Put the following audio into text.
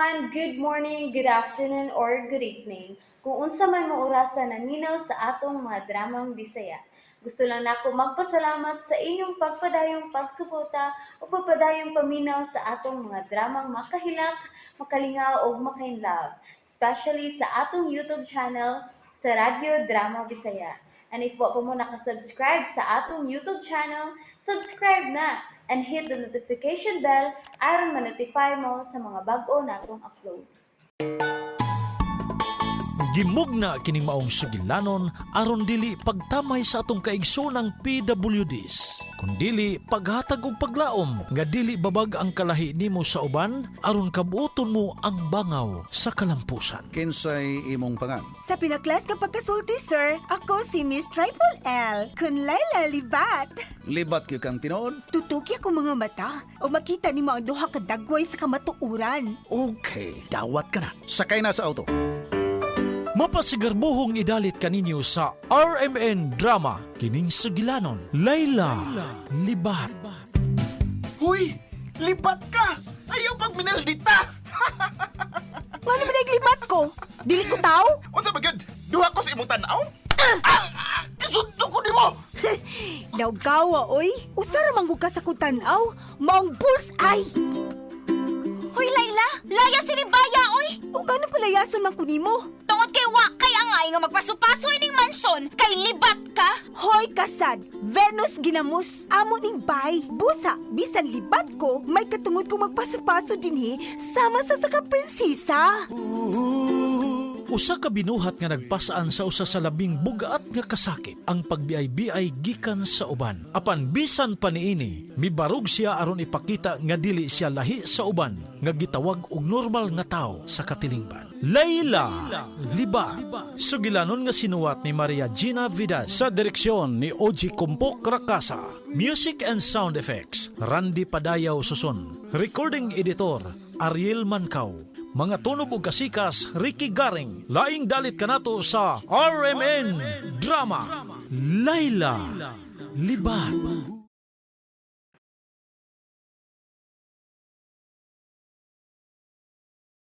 Everyone! Good morning, good afternoon, or good evening. Kung unsa man mo orasa naminaw sa atong mga dramang Bisaya. Gusto lang nako magpasalamat sa inyong pagpadayong pagsuporta o pagpadayong paminaw sa atong mga dramang makahilak, makalingaw ug makainlove, especially sa atong YouTube channel sa Radyo Drama Bisaya. And if wa pa mo nakasubscribe sa atong YouTube channel, subscribe na and hit the notification bell aron ma-notify mo sa mga bag-o natong uploads. Gimugna kining maong sugilanon aron dili pagtamay sa atong kaigsoonang PWDs, kundili paghatag og paglaom nga dili babag ang kalahi nimo sa uban aron kabuoton mo ang bangaw sa kalampusan. Kinsay imong pangan? Sa pinaklas ka pagkasulti, sir, ako si Miss Triple L, kun Laila Libat. Libat gyud kang tinuod? Tutuki ako mga mata o makita nimo ang duha ka dagway sa kamatuoran. Okay, dawat ka na. Sakay na sa auto. Mapasigarbuhong idalit kaninyo sa RMN Drama kining sugilanon, Layla Libat. Huy! Libat ka! Ayaw pag minaldita! Ngano man ang libat ko? Dili ko tao? Unsa ba gyud? Duha ko sa imong tan-aw? Ah! Ah! Kisundo ko nimo! Lawgawa, oy. Usa ra man gud ka sa kong tan-aw. Maong bull's eye. Hoy Layla, laya si Ribaya oy. O gano palayason man ko nimo? Tungod kay wa kay angay nga magpaso-paso ining mansyon, kay libat ka. Hoy kasad, Venus ginamos, amo ning bay. Busa, bisan libat ko, may katungod kong magpaso-paso dinhi sama sa ka prinsesa. Usa ka binuhat nga nagpasaan sa usa sa labing bugat nga kasakit, ang pagbiay-biay gikan sa uban. Apan bisan pa niini, mibarog siya aron ipakita nga dili siya lahi sa uban nga gitawag og normal nga tawo sa katilingban. Layla Liba. Sugilanon nga sinuwat ni Maria Gina Vidal sa direksyon ni Oji Kumpok Rakasa. Music and sound effects, Randy Padayaw Suson. Recording editor, Ariel Mancao. Mga tunog ug kasikas, Ricky Garing. Laing dalit kanato sa RMN Drama, Layla Libat.